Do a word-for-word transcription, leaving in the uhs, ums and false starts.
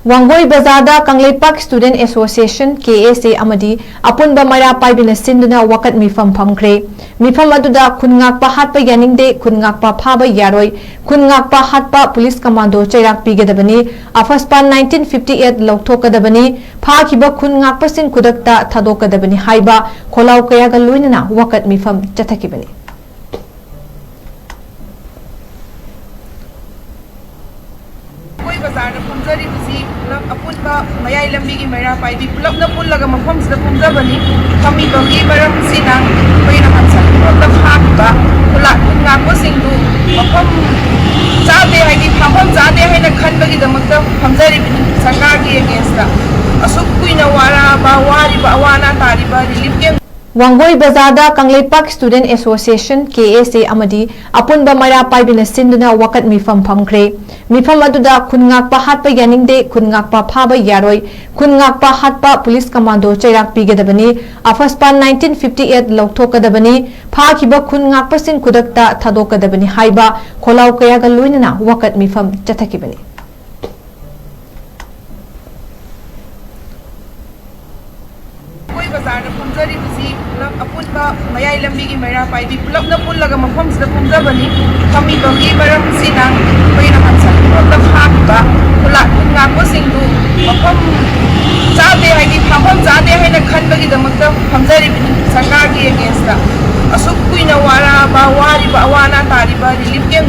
ꯋꯥꯡꯒꯣꯏ ꯕꯖꯥꯔꯗ Kangleipak Student Association, K S A, ꯑꯃꯗꯤ ꯑꯄꯨꯟꯕ ꯃꯩꯔꯥ ꯄꯥꯏꯕꯤꯅ ꯁꯤꯟꯗꯨꯅ ꯋꯥꯀꯠ ꯃꯤꯐꯝ ꯐꯝꯈ꯭ꯔꯦ꯫ ꯃꯤꯐꯝ ꯑꯗꯨꯗ ꯈꯨꯟ ꯉꯥꯛꯄ ꯍꯥꯠꯄ ꯌꯥꯅꯤꯡꯗꯦ, ꯈꯨꯟ ꯉꯥꯛꯄ ꯐꯥꯕ ꯌꯥꯔꯣꯏ, ꯈꯨꯟ ꯉꯥꯛꯄ ꯍꯥꯠꯄ police commando ꯆꯩꯔꯥꯛ ꯄꯤꯒꯗꯕꯅꯤ, ꯑꯐꯁꯄꯥ nineteen fifty eight ꯂꯧꯊꯣꯛꯀꯗꯕꯅꯤ, ꯐꯥꯈꯤꯕ ꯈꯨꯟ ꯉꯥꯛꯄꯁꯤꯡ ꯈꯨꯗꯛꯇ ꯊꯥꯗꯣꯛꯀꯗꯕꯅꯤ ꯍꯥꯏꯕ ꯈꯣꯜꯂꯥꯎ ꯀꯌꯥꯒ ꯂꯣꯏꯅꯅ ꯋꯥꯀꯠ ꯃꯤꯐꯝ ꯆꯠꯊꯈꯤꯕꯅꯤ꯫ ꯑꯩꯈꯣꯏ ꯕꯖꯥꯔꯗ ꯐꯝꯖꯔꯤꯕꯁꯤ ꯄꯨꯂꯞ ꯑꯄꯨꯟꯕ ꯃꯌꯥꯏ ꯂꯝꯕꯤꯒꯤ ꯃꯩꯔꯥ ꯄꯥꯏꯕꯤ ꯄꯨꯂꯞꯅ ꯄꯨꯜꯂꯒ ꯃꯐꯝꯁꯤꯗ ꯐꯝꯖꯕꯅꯤ꯫ ꯐꯝꯃꯤꯕꯒꯤ ꯃꯔꯝꯁꯤꯅ ꯑꯩꯈꯣꯏꯅ ꯍꯥꯟꯁꯟ ꯄꯨꯂꯞꯇ ꯐꯥꯈꯤꯕ ꯈꯨꯂꯥꯛ ꯈꯨꯟ ꯉꯥꯛꯄꯁꯤꯡꯗꯨ ꯃꯐꯝ ꯆꯥꯗꯦ, ꯍꯥꯏꯗꯤ ꯐꯝꯐꯝ ꯆꯥꯗꯦ ꯍꯥꯏꯅ ꯈꯟꯕꯒꯤꯗꯃꯛꯇ ꯐꯝꯖꯔꯤꯕꯅꯤ꯫ ꯁꯔꯀꯥꯔꯒꯤ against ꯑꯁꯨꯛ ꯀꯨꯏꯅ ꯋꯥꯔꯛꯑꯕ, ꯋꯥꯔꯤꯕ, ꯑꯋꯥ ꯑꯅꯥ ꯇꯥꯔꯤꯕ relief camp ꯋꯥꯡꯒꯣꯏ ꯕꯖꯥꯔꯗ Kangleipak Student Association, K S A, ꯑꯃꯗꯤ ꯑꯄꯨꯟꯕ ꯃꯩꯔꯥ ꯄꯥꯏꯕꯤꯅ ꯁꯤꯟꯗꯨꯅ ꯋꯥꯀꯠ ꯃꯤꯐꯝ ꯐꯝꯈ꯭ꯔꯦ꯫ ꯃꯤꯐꯝ ꯑꯗꯨꯗ ꯈꯨꯟ ꯉꯥꯛꯄ ꯍꯥꯠꯄ ꯌꯥꯅꯤꯡꯗꯦ, ꯈꯨꯟ ꯉꯥꯛꯄ ꯐꯥꯕ ꯌꯥꯔꯣꯏ, ꯈꯨꯟ ꯉꯥꯛꯄ ꯍꯥꯠꯄ police commando ꯆꯩꯔꯥꯛ ꯄꯤꯒꯗꯕꯅꯤ, ꯑꯐꯁꯄꯥ nineteen fifty eight ꯂꯧꯊꯣꯛꯀꯗꯕꯅꯤ, ꯐꯥꯈꯤꯕ ꯈꯨꯟ ꯉꯥꯛꯄꯁꯤꯡ ꯈꯨꯗꯛꯇ ꯊꯥꯗꯣꯛꯀꯗꯕꯅꯤ ꯍꯥꯏꯕ ꯈꯣꯜꯂꯥꯎ ꯀꯌꯥꯒ ꯂꯣꯏꯅꯅ ꯋꯥꯀꯠ ꯃꯤꯐꯝ ꯆꯠꯊꯈꯤꯕꯅꯤ꯫ ꯑꯩꯈꯣꯏ ꯕꯖꯥꯔꯗ ꯐꯝꯖꯔꯤꯕꯁꯤ ꯄꯨꯂꯞ ꯑꯄꯨꯟꯕ ꯃꯌꯥꯏ ꯂꯝꯕꯤꯒꯤ ꯃꯩꯔꯥ ꯄꯥꯏꯕꯤ ꯄꯨꯂꯞꯅ ꯄꯨꯜꯂꯒ ꯃꯐꯝꯁꯤꯗ ꯐꯝꯖꯕꯅꯤ꯫ ꯐꯝꯃꯤꯕꯒꯤ ꯃꯔꯝꯁꯤꯅ ꯑꯩꯈꯣꯏꯅ ꯍꯥꯟꯁꯟ ꯄꯨꯂꯞꯇ ꯐꯥꯈꯤꯕ ꯈꯨꯂꯥꯛ ꯈꯨꯟ ꯉꯥꯛꯄꯁꯤꯡꯗꯨ ꯃꯐꯝ ꯆꯥꯗꯦ, ꯍꯥꯏꯗꯤ ꯐꯝꯐꯝ ꯆꯥꯗꯦ ꯍꯥꯏꯅ ꯈꯟꯕꯒꯤꯗꯃꯛꯇ ꯐꯝꯖꯔꯤꯕꯅꯤ꯫ ꯁꯔꯀꯥꯔꯒꯤ against ꯑꯁꯨꯛ ꯀꯨꯏꯅ ꯋꯥꯔꯛꯑꯕ, ꯋꯥꯔꯤꯕ, ꯑꯋꯥ ꯑꯅꯥ ꯇꯥꯔꯤꯕ relief camp